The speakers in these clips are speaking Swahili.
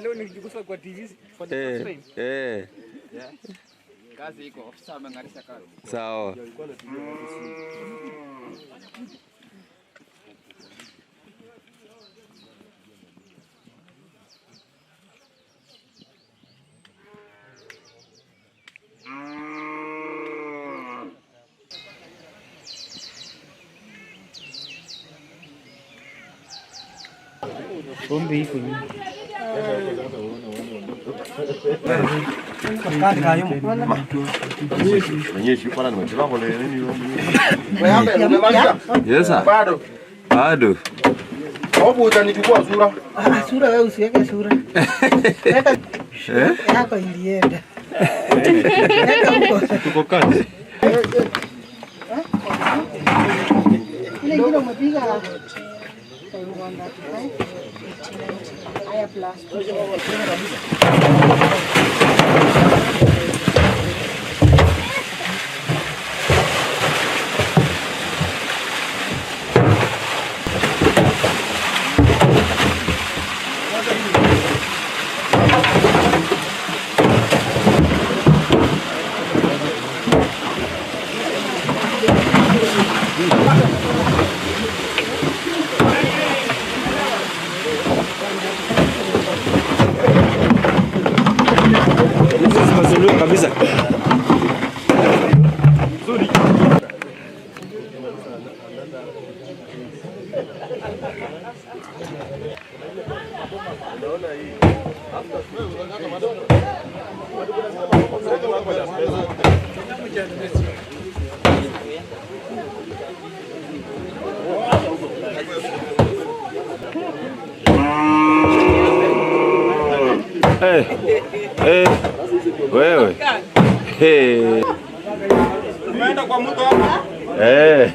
Leo nikijigusa kwa TV for the first time. Eh. Kazi iko, ofisa ameangalia kazi. Sawa. Bombe iko nyingi. Yes sir. Bado. Bado. Hapo utanichukua sura. Ah, sura wewe usiweke sura. Weka yako ilienda. Weka huko. Tuko kazi. Ile ingine umepiga 135. Haya plus. Kabisa. Hey. Hey. Wewe. Hey. Umeenda kwa mtu hapa? Eh.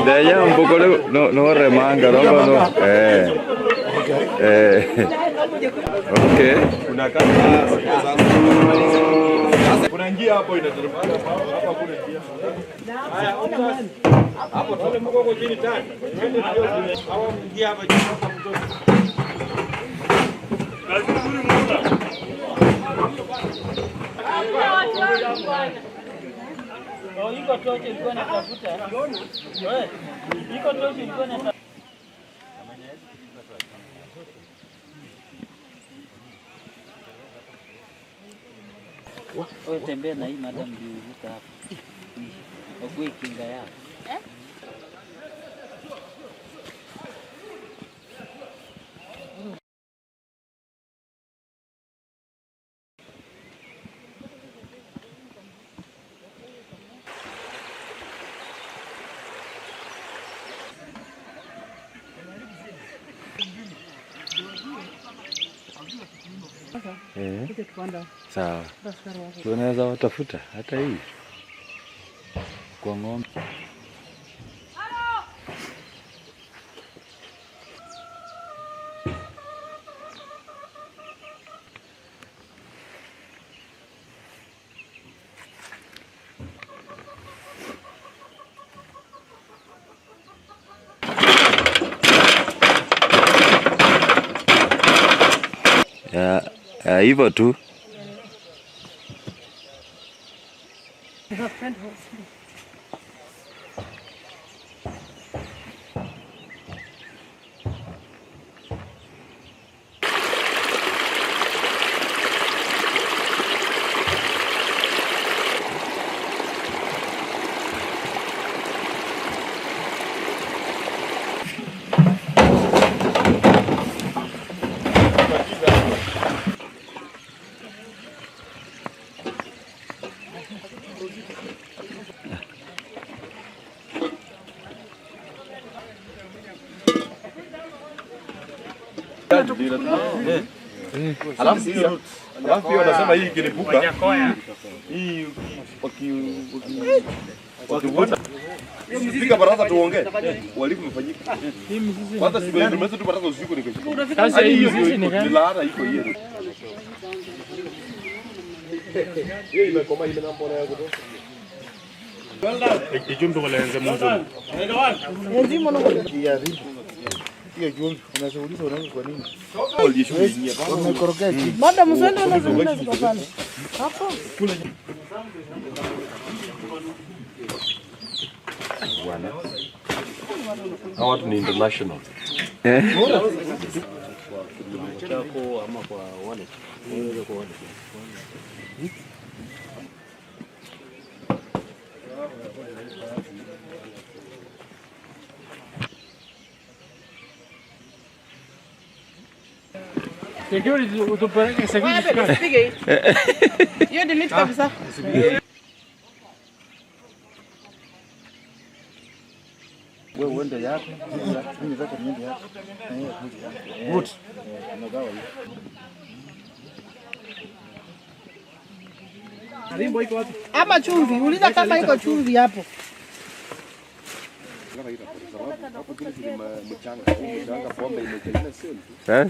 De allá un poco no, no remanga, no, no. Okay. Kuna kama sasa. Kuna njia hapo inateremka hapa, kuna njia. Hapo tole mko chini tani. Hawa mjia hapa chini hapa mtoto. Kazi nzuri mwana. Oh, iko tochi ilikuwa inatafuta. Wewe, iko tochi ilikuwa inatafuta. Wewe tembea na hii madam ndio uvuka hapa. Ogwe kinga yako. Eh? Sawa. Tunaweza watafuta hata hii kwa ng'ombe. Ya hivyo tu. Alafu hiyo wanasema hii ikilipuka Hii wakivuta fika baraza tuongee. Uhalifu umefanyika. Kwanza siku nimeweza tu baraza usiku nikashika. Sasa hii Hiyo mizizi ni iko gani? ni laana iko hiyo. Hiyo imekoma ile nambo ya kutoka. Madam usende na zingine ziko pale. Hapo. Hawa watu ni international. Security utupeleke security. Usipige hii. Hiyo delete kabisa. Wewe uende yako, mimi nataka niende yako. Na yeye akuje yako. Good. Tunagawa hiyo. Ama chumvi, uliza kama iko chumvi hapo. Eh?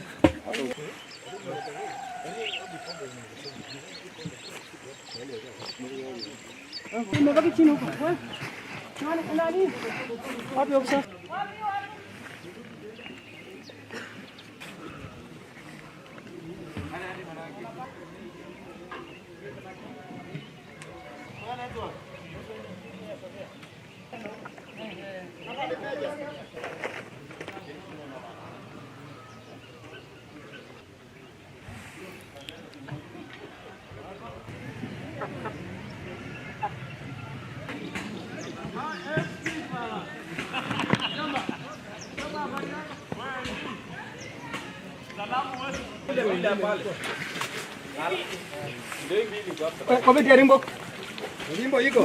Imebaki chini huko. Wewe. Nani nani? Wapi ofisa? Limbo iko.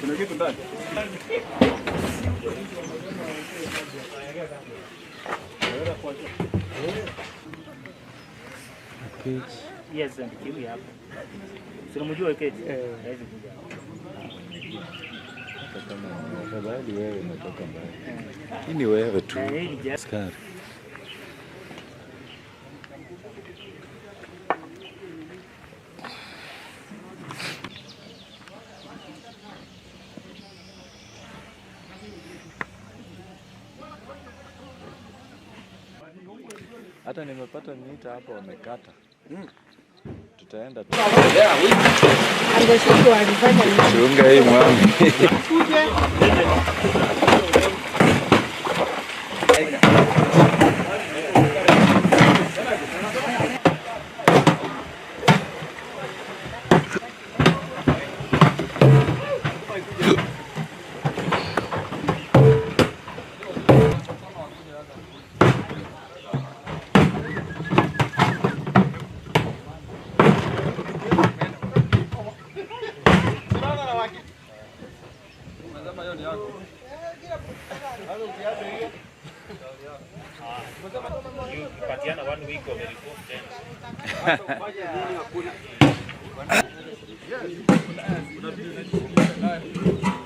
Kuna kitu ndani. Yes, and kiwi hapo. Si unamjua Kate? Hawezi kuja. Afadhali wewe umetoka mbali. Hii ni wewe tu. Eh, hii ni jazz. Askari. Hata nimepata mita hapa wamekata. Tutaenda tu. Angeshindwa alifanya nini? Chunga hii mwami. Kuje. Kuna